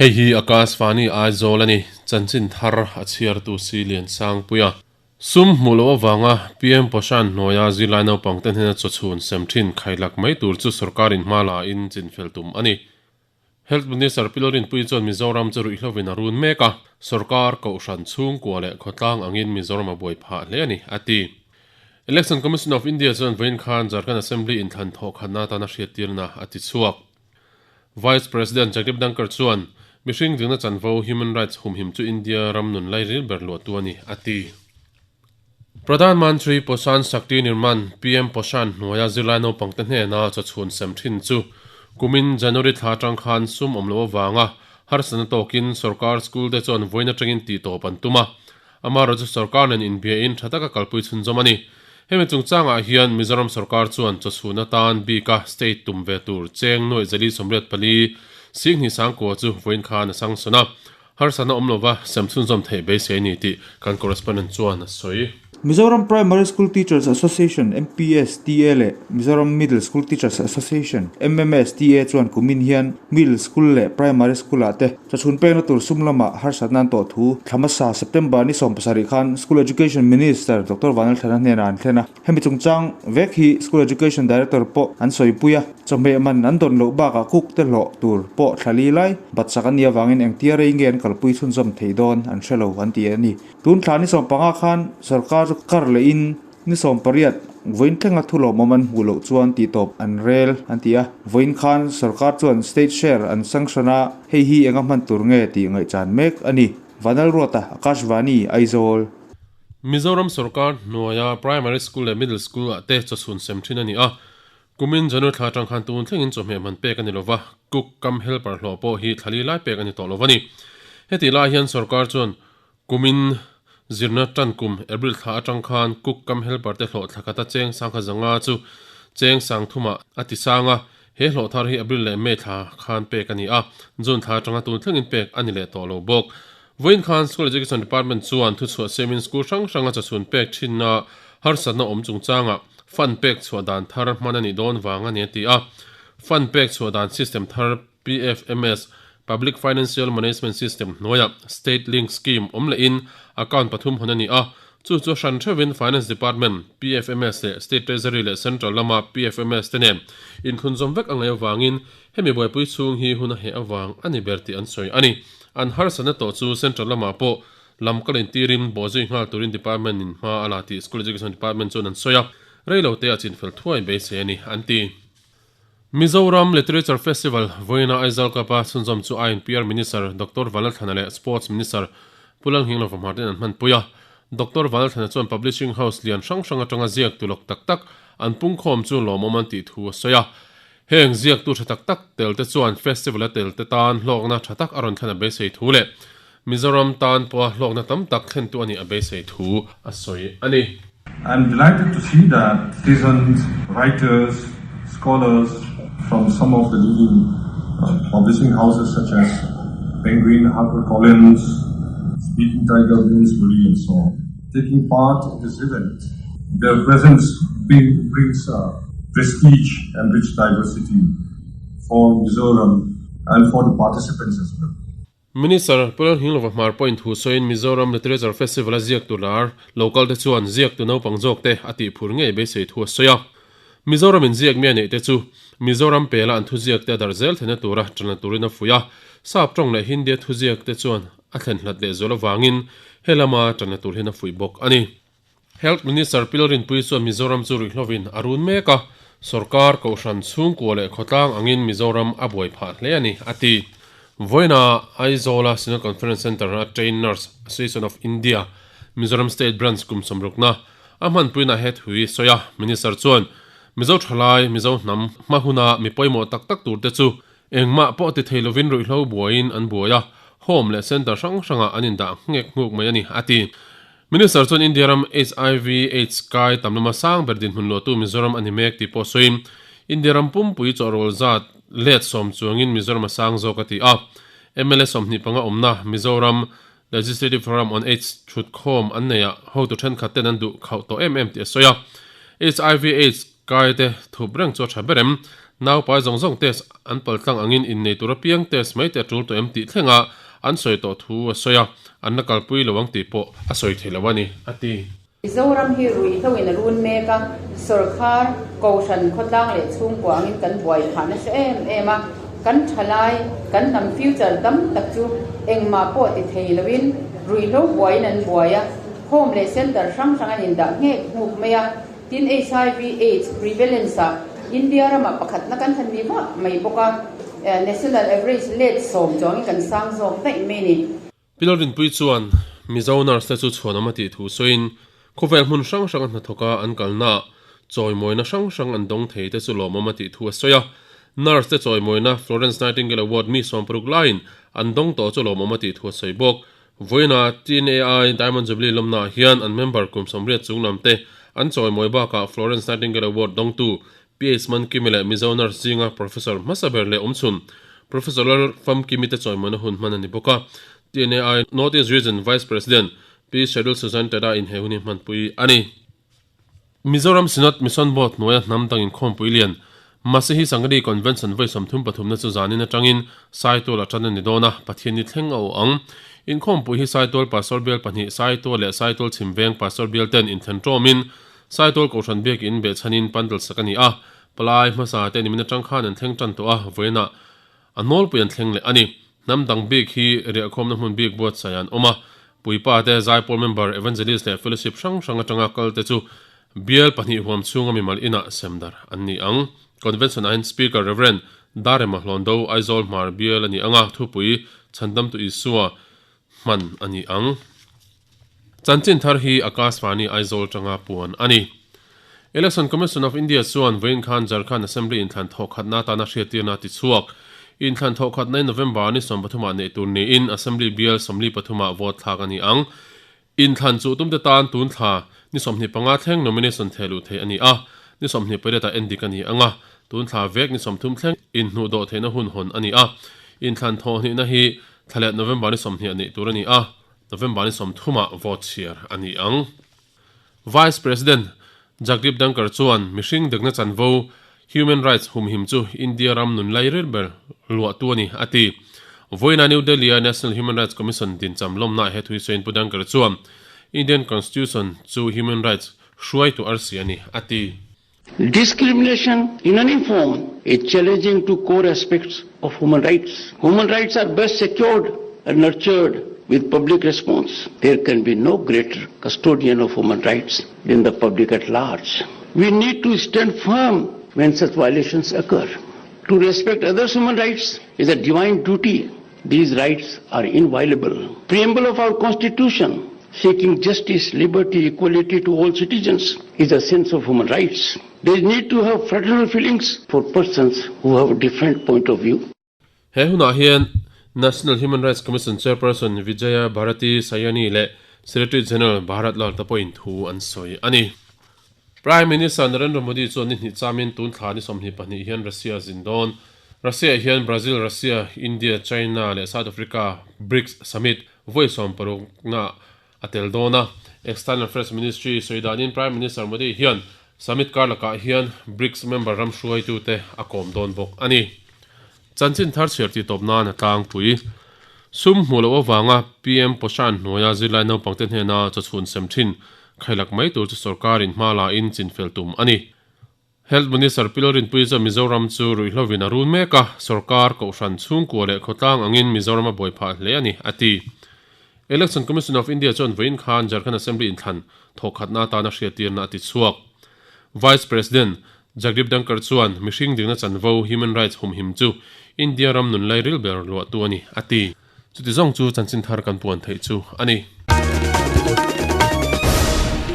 Hei hi Akashvani Aizawl a ni, chanchin thar a chhiartu si Liansangpuia. Sum hmuh loh avanga PM Poshan hnuaia zirlai naupangte hnena chawchhun sem thin khailak mai tur chu sorkarin hma la in chinfel tum a ni. Health Minister Pi Lalrinpuii chuan Mizoram chu ruihhlovin a run mek a, sorkar, kohhran, chhungkua leh khawtlang angin Mizoram a buai phah hle a ni, a ti. Election Commission of India chuan vawiin khan Jharkhand Assembly inthlan thawhkhatna atana hriattirna a ti chhuak. Vice President Jagdeep Dhankhar chuan mihring dikna chanvo, human rights, humhim chu India ram nun lairil ber luahtu a ni, a ti. Pradhan Mantri Poshan Shakti Nirman, PM Poshan, hnuaia zirlai naupangte hnena chawchhun sem thin chu kumin January thla atang khan sum awm loh avanga harsatna tawkin sorkar school te chuan vawiin atangin tihtawp an tum a, Amaherawhchu sorkar nen inbiain tha taka kalpui chhunzawm a ni. Hemi chungchangah hian Mizoram sorkar chuan chawchhun atan bika state tum ve tur cheng nuaih zali 84 Singhnih sangkua chu vawiin khan a sangsawn a, harsatna awm lova sem chhunzawm theih beisei a ni tih kan correspondent chuan a sawi. Mizoram Primary School Teachers Association, MPSTA, leh Mizoram Middle School Teachers Association, MMSTA, chuan kumin hian Middle School leh Primary School-ah te Chachhun pekna tur sum lamah harsatna an tawh thu thla hmasa September ni 17 khan School Education Minister Doctor Vanlalthlana hnenah an thlen a. Hemi chungchang vek hi School Education Director pawh an sawipui a, chawhmeh man an dawn loh bakah cook te hlawh tur pawh thla li lai batsak an nih avangin engtia rei nge an kalpui chhunzawm thei dawn an hre lo an ti a ni. Tun thla ni 15 khan sorkar chu kar lehin Ni 18, vawiin thlenga thu lawmawm an hmuh loh chuan tihtawp an rel an ti a. Vawiin khan sorkar chuan state share an sanction a, hei hi enga hman tur nge tih ngaihchan mek a ni. Vanlalruata, Akashvani, Aizawl. Mizoram sorkar hnuaia Primary School leh Middle School ah te chawchhun sem thin a ni a. Kumin January thla atang khan tun thlengin chawhmeh man pek a ni lova, cook kam helper hlawh pawh hi thla li lai pek a ni tawh lova ni. Hetih lai hian sorkar chuan Kumin zirna tan kum April thla atang khan cook kam helper te hlawh thla khata cheng sangkhat zanga chu cheng sang thumah a ti sang a, he hlawh thar hi April leh May thla khan pek a ni a, June thla atanga tun thlengin pek a ni leh tawh lo bawk. Vawiin khan School Education Department chuan thuchhuah siamin school hrang hranga chawchhun pek thinna harsatna awm chungchangah fund pek chhuah dan thar hman a nih dawn vang a ni a ti a, fund pek chhuah dan system thar PFMS, Public Financial Management System, hnuaiah State Link Scheme awm lehin account pathum hawn a ni a, chu chu hran theuhin Finance Department, PFMS leh State Treasury leh Central lama PFMS te nen inthlunzawm vek a ngaih avangin hemi buaipui chhung hi hun a heh avang a ni ber tih an sawi a ni. An harsatna tawh chu Central lamah pawh lam kal intirin bawhzui nghal turin Department in hma a la tih School Education Department chuan an sawi a, reilote a chinfel thuai beisei a ni, an ti. Mizoram Literature Festival vawiina Aizawl Club a chhunzawm chu INPR Minister Doctor Vanlalthlana leh Sports Minister Pu Lalnghinglova Martin an hmanpui a. Doctor Vanlalthlana chuan Publishing House lian hrang hrang atanga ziaktu lawk tak tak an pungkhawm chu lawmawm an tih thu a sawi a. Heng ziaktu tha tak tak tel te chuan festival a tel te tan hlawkna tha tak a rawn thlen a beisei thu leh Mizoram tan pawha hlawkna tam tak thlentu a nih a beisei thu a sawi a ni. I'm delighted to see that seasoned writers, scholars from some of the leading publishing houses such as Penguin, HarperCollins, Speaking Tiger, Bloomsbury and so on taking part in this event. Their presence brings prestige and rich diversity for Mizoram and for the participants as well. Minister Pu Lalnghinglova Hmar pawhin thu sawiin Mizoram Literature Festival a ziaktu lar local te chuan ziaktu naupang zawk te a tih phur ngei beisei thu a sawi a. Mizoram in ziak mi a neih te chu Mizoram pela an thuziak te a darh zel theihna tura tanla turin a fuih a. Sap tawng leh Hindi a thuziak te chuan a thlen hlat leh zual avangin he lama tanla tur hian a fuih bawk a ni. Health Minister Pi Lalrinpuii chuan Mizoram chu ruihhlovin a run mek a, sorkar, kohhran, chhungkua leh khawtlang angin Mizoram a buai phah hle a ni, a ti. Vawiina Aizawla Synod Conference Centre-a Trained Nurse Association of India, Mizoram State Branch kum sawmrukna a hmanpuina he thui sawi a, Minister chuan Mizo thalai, Mizo hnam hma huna mi pawimawh tak tak turte chu engmah pawh ti thei lovin ruihhlo buaiin an buai a, home leh centre hrang hrangah an indah nghek nghuk mai a ni, a ti. Minister chuan India ram hiv aids kai tam lama sang ber dinhmun luahtu Mizoram a ni mek tih pawh sawiin India ram pumpui chawhrawl zat let sawm chuangin Mizoram a sang zawk a ti a. Mla 25 awmna Mizoram Legislative Forum on Aids thutkhawm an neihah hotu thenkhat ten an duh khauh tawh em em tih a sawi a. Hiv aids kai te thup reng chu a tha ber em? Naupai zawng zawng test an paltlang angin innei tur apiang test mai te a tul tawh em tih thlenga an sawi tawh thu a sawi a, an la kalpui lo ang tih pawh a sawi thei lo a ni, a ti. Mizoram hi ruihhlo in a run mek a, sawrkhar, kohhran, khawtlang leh chhungkua angin kan buai phah nasa em em a, kan thalai, kan hnam future tam tak chu engmah pawh ti thei loin ruihhlo buaiin an buai a, home leh center hrang hrang an indah nghek nghuk mai a, Tin, HIV Aids prevalence ah India ramah pakhatna kan han ni vah mai bawk a, national average let 10 chuangin kan sang zawk daih mai a ni. Pi Lalrinpuii chuan Mizo nurse te chu chhuanawm a tih thu sawiin, khawvel hmun hrang hranga hnathawka an kalnaah chawimawina hrang hrang an dawng thei te chu lawmawm a tih thu a sawi a. Nurse te chawimawina Florence Nightingale Award mi 60 laiin an dawng tawh chu lawmawm a tih thu a sawi bawk. Vawiina TNAI Diamond Jubilee lawmnaah hian an member kum 80 chung lam te an chawimawi bakah Florence Nightingale Award dawngtu PH Mankimi leh Mizo nurse zinga Professor hmasa ber leh awmchhun Professor Lal Famkimi te chawimawina hun hman a ni bawk a. TNAI North East Region Vice President Pi Cheryl Susan Tada in he hun hi hmanpui a ni. Mizoram Synod Mission Board hnuaia hnam dang inkhawmpui lian Masihi Sangri Convention vawi 33 na chu zanin atangin Saitual a tan a ni dawn a, Pathianni thleng a awh ang. Inkhawmpui hi Saitual Pastor Bial pahnih Saitual leh Saitual Chhimveng Pastor Bial ten inthen tawmin Saitual Kohhran Biakin behchhanin pandal sak a ni a, palai hmasa te nimin atang khan an thleng tan tawh a, vawiinah A nawlpui an thleng leh a ni. Hnam dang bik hi riahkhawmna hmun bik buatsaih an awm a. Puipa te, Zaipawl member, Evangelist leh Fellowship hrang hrang atanga kal te chu bial pahnih huam chhunga mimal inah semdar an ni ang. Convention ah hian Speaker Rev. Darema Hlawndo, Aizawl Hmar bial a ni ang a, thupui Chhandamtu Isua hman a ni ang. Chanchin thar hi Akashvani Aizawl tanga puan a ni. Election Commission of India chuan vawiin khan Jharkhand Assembly inthlan thawhkhatna atana hriattirna a ti chhuak. Inthlan thawhkhatna hi November ni 13 ah neih tur niin Assembly bial 43 ah vote thlak a ni ang. Inthlan chuh tumte tan tun thla ni 25 thleng nomination theh luh theih a ni a, ni 28 ah endik a ni ang a, tun thla vek ni 30 thleng inhnuhdawh theihna hun hawn a ni a. Inthlan thawhhnihna hi thla leh November ni 20 ah neih tur a ni a, November ni 30 ah vote chhiar a ni ang. Vice President Jagdeep Dhankhar chuan mihring dikna chanvo, human rights, humhim chu India ram nun lairil ber luahtu a ni, a ti. Vawiina New Delhi-a National Human Rights Commission dincham lawmnaah he thuisawiin Pu Dhankhar chuan Indian Constitution chu human rights hruaitu arsi a ni, a ti. Discrimination in any form is challenging to core aspects of human rights. Human rights are best secured and nurtured with public response. There can be no greater custodian of human rights than the public at large. We need to stand firm when such violations occur. To respect others' human rights is a divine duty. These rights are inviolable. Preamble of our Constitution, seeking justice, liberty, equality to all citizens, is a sense of human rights. There is need to have fraternal feelings for persons who have a different point of view. He hunah hian National Human Rights Commission Chairperson Vijaya Bharati Sayani leh Secretary General Bharat Lal te pawhin thu an sawi a ni. Prime Minister Narendra Modi chuan ni hnih chamin tun thla ni 22 hian Russia zin dawn. Russia hian Brazil, Russia, India, China leh South Africa BRICS Summit vawi 60 na a tel dawn a. External Affairs Ministry sawi danin Prime Minister Modi hian Summit kar lakah hian BRICS member ram hruaitute a kawm dawn bawk a ni. Chanchin thar chhiar tih tawp nan a tlangpui. Sum hmuh loh avanga PM Poshan hnuaia zirlai naupangte hnena chawchhun sem thin khailak mai tur chu sorkarin hma la in chinfel tum a ni. Health Minister Pi Lalrinpuii chuan Mizoram chu ruihhlovin a run mek a, sorkar, kohhran, chhungkua leh khawtlang angin Mizoram a buai phah hle a ni, a ti. Election Commission of India chuan vawiin khan Jharkhand Assembly inthlan thawhkhatna atana hriattirna a ti chhuak. Vice President Jagdeep Dhankhar chuan mihring dikna chanvo, human rights, humhim chu India ram nun lairil ber luahtu a ni, a ti. Chuti zawng chu chanchin thar kan puan theih chu a ni.